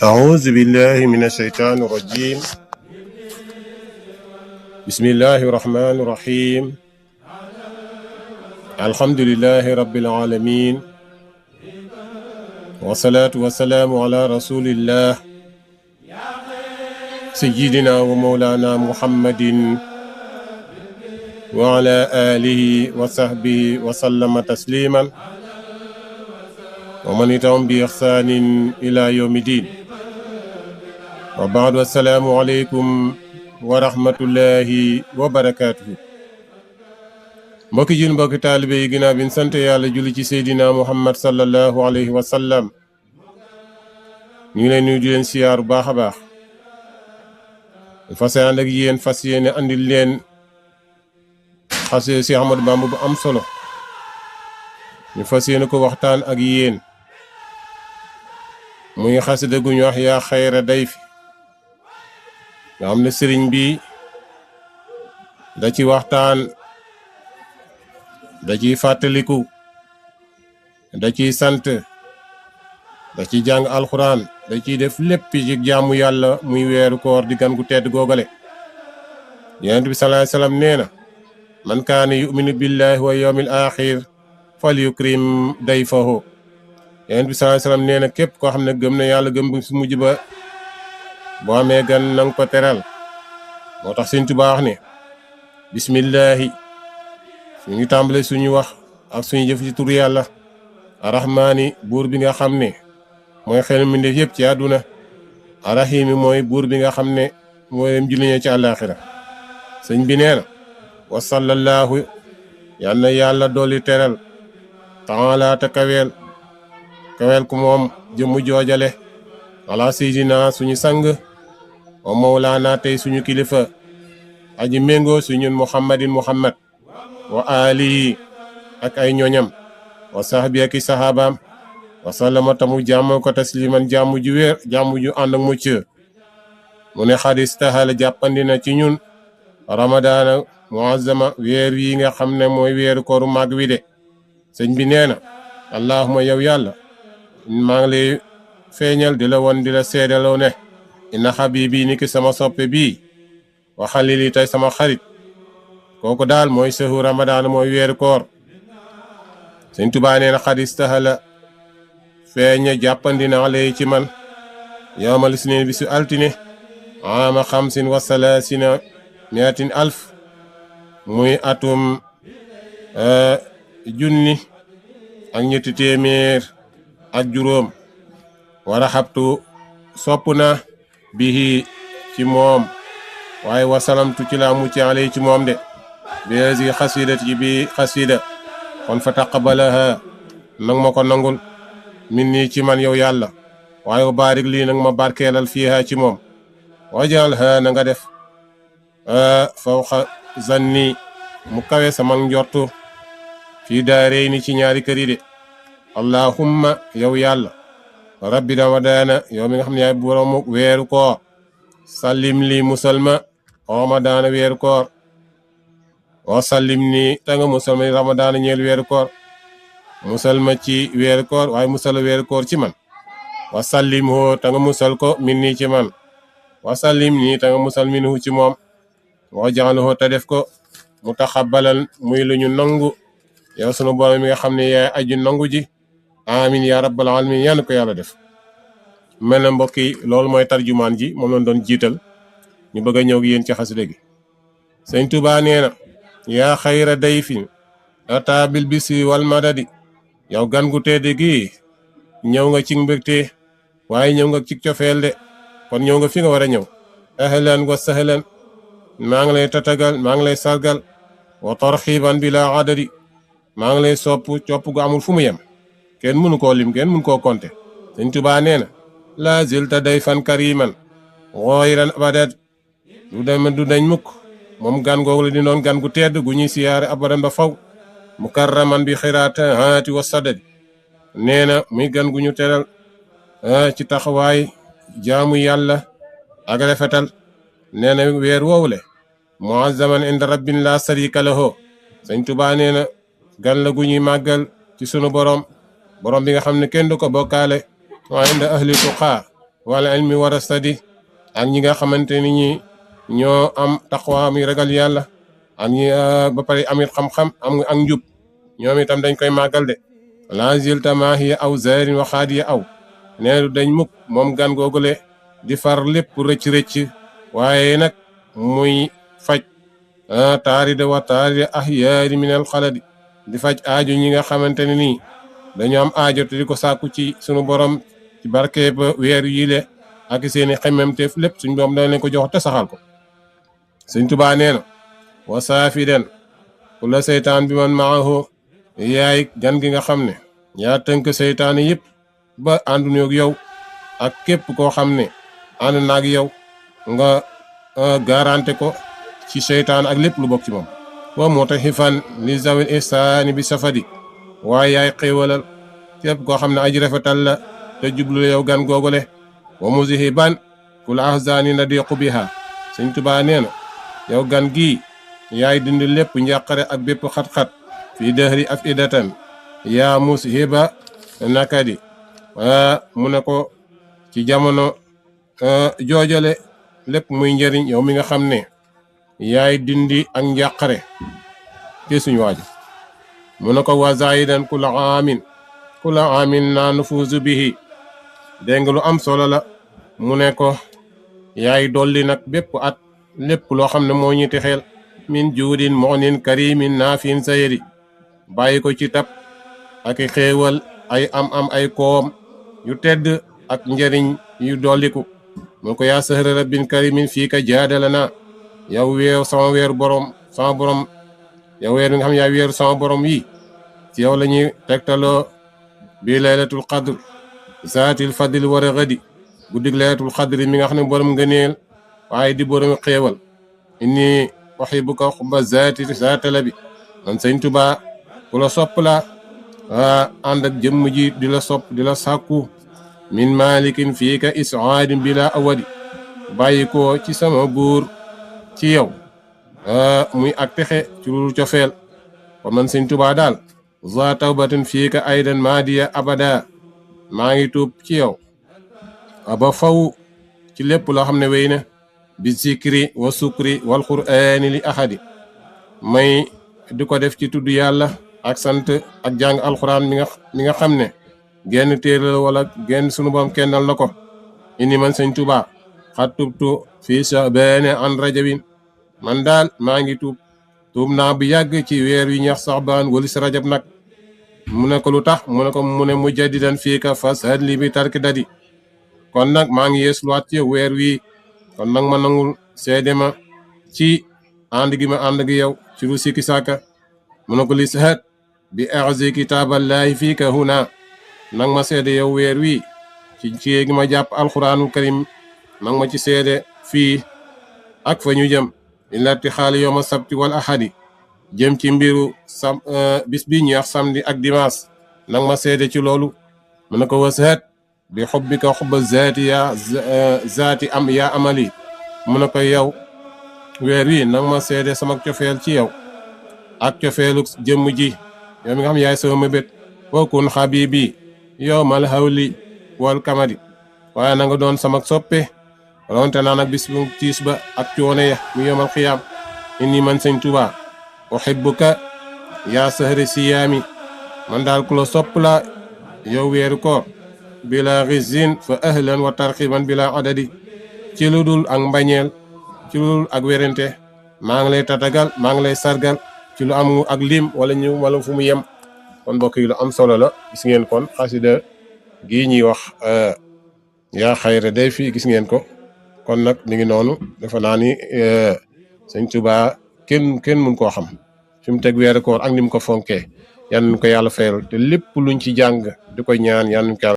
أعوذ بالله من الشيطان الرجيم. بسم الله الرحمن الرحيم. الحمد لله رب العالمين، والصلاة والسلام على رسول الله سيدنا ومولانا محمد وعلى آله وصحبه وسلم تسليما ومن يتبعهم بإحسان إلى يوم الدين. وبعد السلام عليكم ورحمة الله وبركاته. mbokki jil mbokki taalibe yi ginnaaw bi ñu sant yàlla julli ci seydina muhammad sallallahu alayhi wa sallam, ñu ngi leen nuyu di leen siyaar bu baax a baax. fas ànd ak yéen fas yéene andil leen xasee si Ahmadu Bamba bu am solo. ñu fas yéene ko waxtaan ak yéen muy xasida gu ñu wax yaa xayra dayfi, nga xam ne sëriñ bi da ci waxtaan, da ciy fàttaliku, da ciy sant, da ciy jàng alxuraan, da ciy def lépp ci jaamu yàlla muy weeru koor di gan gu tedd googale. yonent bi sallallahu alayhi wasallam nee na man kaana yuminu billahi wa yawmil axir fal yukrim dayfahu. yonent bi sallallahu alayhi wasallam nee na képp koo xam ne gëm na yàlla gëm bu su mujj ba, boo amee gan nanga ko teral. moo tax Sëñ Tuubaa wax ne bismillahi, suñu tàmbale suñu wax ak suñu jëf ci tur yàlla. arrahmaani, buur bi nga xam ne mooy xel mbindeef yëpp ci àdduna. arrahimi, mooy buur bi nga xam ne mooy dem julliñee ci àllaaxira. sëñ bi nee na wa sallallahu, yal na yàlla dolli teral taala te kaweel ku moom jëmmu joojale ala seydina suñu sang wa mawlaana tey suñu kilifa aji méngoo suñun muhammad wa alihi ak ay ñoñam wa sahbi ak i sahabaam wa sallama tamu jàmm ko tasliman jàmm ju wér, jàmm ju ànd ak mucc. mu ne xadis taxala jàppandi na ci ñun ramadaana muazzama, weer yi nga xam ne mooy weeru kooru màgg wi de. sëñ bi nee na allahuma yow yàlla, maa ngi lay feeñal di la won di la seedaloo ne inna habibi ni ki sama soppe bii wa xalili tey sama xarit, kooku daal mooy sëhu ramadaan, mooy weeru koor. sëñ Tuubaa nee na xadis taxala feeña jàppandi na alay ci man yawmal isniin bisu altine ama xamsin wa salaasina miatin alf, muy atum junni ak ñetti téeméer ak juróom. wara xabtu sopp na bihi ci moom, waaye wasalamtu ci la mucc alay ci moom de biasi xasidat ci bi xasida. kon fa taqabalaha, nag ma ko nangul min nii ci man yow yàlla, waaye wa baarik lii nag ma barkeelal fiiha ci moom. wajal ha na nga def fawqa zanni, mu kawe sama njortu fii daarey ni ci ñaari kër yi de. allahumma yow yàlla rabbi ramadaana, yow mi nga xam ne yaay borom weeru koor, sallim li musalma ramadaana weeru koor, wa sallim ni ta nga musalma ramadaana ñeel weeru koor, musalma ci weeru koor waaye musal weeru koor ci man. wa sallim hoo ta nga musal ko min nii ci man, wa sallim nii ta nga musal minhu ci moom. wa jaaluhu te def ko mu taxabalal muy lu ñu nangu, yow sunu borom mi nga xam ne yaay aju nangu ji. amin ya rabbal alamin, yàlla ko yàlla def. mel na mbokk yi loolu mooy tarjumaan ji, moom lañ doon jiital. ñu bëgg a ñëw ak yéen ci xasida gi. sëñ Tuubaa nee na yaa xayra dayfin ataa bil bisri wal madadi, yow gan gu tedd gi ñëw nga ci mbégte waaye ñëw nga ci cofeel de. kon ñëw nga fi nga war a ñëw. ahlan wa sahlan, maa ngi lay tatagal, maa ngi lay sargal. wa tarxiban bila adadi, maa ngi lay sopp gu amul fu mu yem, kenn mënu koo lim, kenn mënu koo konte. sëñ Tuubaa nee na la zilta dayfan kariman ghayran abadat, du dañ mukk moom gan googu la di noon gan gu tedd gu ñuy siyaare abadan ba faw. mukarraman bi xiraata haati wa sadadi, nee na muy gan gu ñu teral ci taxawaay jaamu yàlla ak rafetal. nee na weer woowule muazzaman inda rabbin la sarika lahu, sëñ Tuubaa nee na gan la gu ñuy màggal ci sunu borom bi nga xam ne kenn du ko bokkaale. wa inda ahli tuqaa, wala ilmi warastadi ak ñi nga xamante ni ñi ñoo am taqwa mi ragal yàlla ak ñi ba pare amit xam-xam am ak njub ñoom itam dañ koy màggal de la zilta maahiya aw zairin wa xaadiya aw needu dañ mukk moom gan googule di far lépp rëcc-rëcc waaye nag muy faj taarida wa taarida ahyaari min al xaladi di faj aajo ñi nga xamante ne nii dañoo am aajo te di ko sàkku ci sunu borom ci barke ba weer yile ak seeni xemmemteef lépp suñ doom dañ leen ko jox te saxal ko Sëñ Tuubaa nee na wa saafidan ku la seytaan bi man maahu yaay gan gi nga xam ne yaa tënk seytaan yëpp ba ànduñu ak yow ak képp koo xam ne ànd naag yow nga garanté ko ci seytaan ak lépp lu bokk ci moom wa moo tax xifan li zawil ihsaani bi safadi waaye yaay xéewalal képp koo xam ne aji rafetal la te jublu yow gan googule wa muzihiban kul ahzaani nadiqu biha Sëñ Tuubaa nee na yow gan gii yaay dindi lépp njàqare ak bépp xat-xat fii dëhri af idatan yaa mushiba nakadi mu ne ko ci jamono joojale lépp muy njëriñ yow mi nga xam ne yaay dindi ak njàqare ci suñu waajo mu ne ko wa zaidan kula amin na nufuusu bihi dégg nga lu am solo la mu ne ko yaay dolli nag bépp at lépp loo xam ne moo ñu texeel min juudin moxnin karimin naafin sayeri bàyyi ko ci tab ak xéewal ay am ay koom yu tedd ak njëriñ yu dolliku mu ko yaa sahra rabbin karimin fii ka jaadala na yow weeru sama borom yow weer bi nga xam ne yaay weeru sama borom yi ci yow la ñuy tegtaloo bi laylatul qadr zaatil fadli war a gadi guddig laylatul qadri mi nga xam ne borom ngëneel waaye di borom xéewal inni uhibbuka hubba zaatala bi man Sëñ Tuubaa ku la sopp la ànd ak jëmm ji di la sopp di la sàkku min malikin fii ka isaadin bila awadi bàyyi ko ci sama buur ci yow muy ak texe ci lu cofeel kon man Sëñ Tuubaa daal za tawbatin fii ka aydan maadiya abada maa ngi tuub ci yow ba faw ci lépp loo xam ne wéy na bi zikri wa sukri wal qur'ani li ahadi may di ko def ci tudd yàlla ak sant ak jàng alquran mi nga xam ne genn téere la wala genn sunu boom kennal na ko inni man Sëñ Tuubaa xat tubtu fii sabaane an rajabin man daal maa ngi tuub naa bu yàgg ci weer wi ñax saxbaan walis rajab nag mu ne ko lu tax mu ne ko mu ne mujaddidan fii ka fashad li bi tarki dadi kon nag maa ngi yeesluwaat ci weer wi kon nag ma nangul seede ma ci ànd gi ma ànd gi yow ci lu sikki sàkka mu ne ko li sahat bi arzi kitaaballahi fii ka huna nang ma seede yow weer wi ci gi ma jàpp alquranul karim nang ma ci seede fii ak fa ñu jëm illati xaali yowma sabti wal ahadi jëm ci mbiru bis bi ñuy wax samedi ak dimanche nang ma seede ci loolu mu ne ko wasahat bi xubbika xubba zaati zaati am yaa amali mu ne ko yow weer wi nang ma seede sama cofeel ci yow ak cofeelu jëmm ji yow mi nga xam yaay sama mébét wakun xabibi yow mal hawli wal kamadi waaye na nga doon sama soppe ronte naa nag bis bu tiis ba ak coone ya mu yomal xiyaam inni man Sëñ Tuubaa uhibbuka yaa sahri siyaami man daal ku la sopp la yow weeru koor bila rizin fa ahlan wa tarxiban bila adadi ci lu dul ak mbañeel ci lu dul ak werante maa ngi lay tatagal maa ngi lay sargal ci lu am ak lim wala fu mu yem kon mbokk yi lu am solo la gis ngeen kon xasida gii ñuy wax yaa xayra day fii gis ngeen ko kon nag mi ngi noonu dafa naa ni Sëñ Tuubaa kenn mun koo xam fi mu teg weeru koor ak ni mu ko fonkee yan ko yàlla fayal te lépp luñ ci jàng di koy ñaan yan ko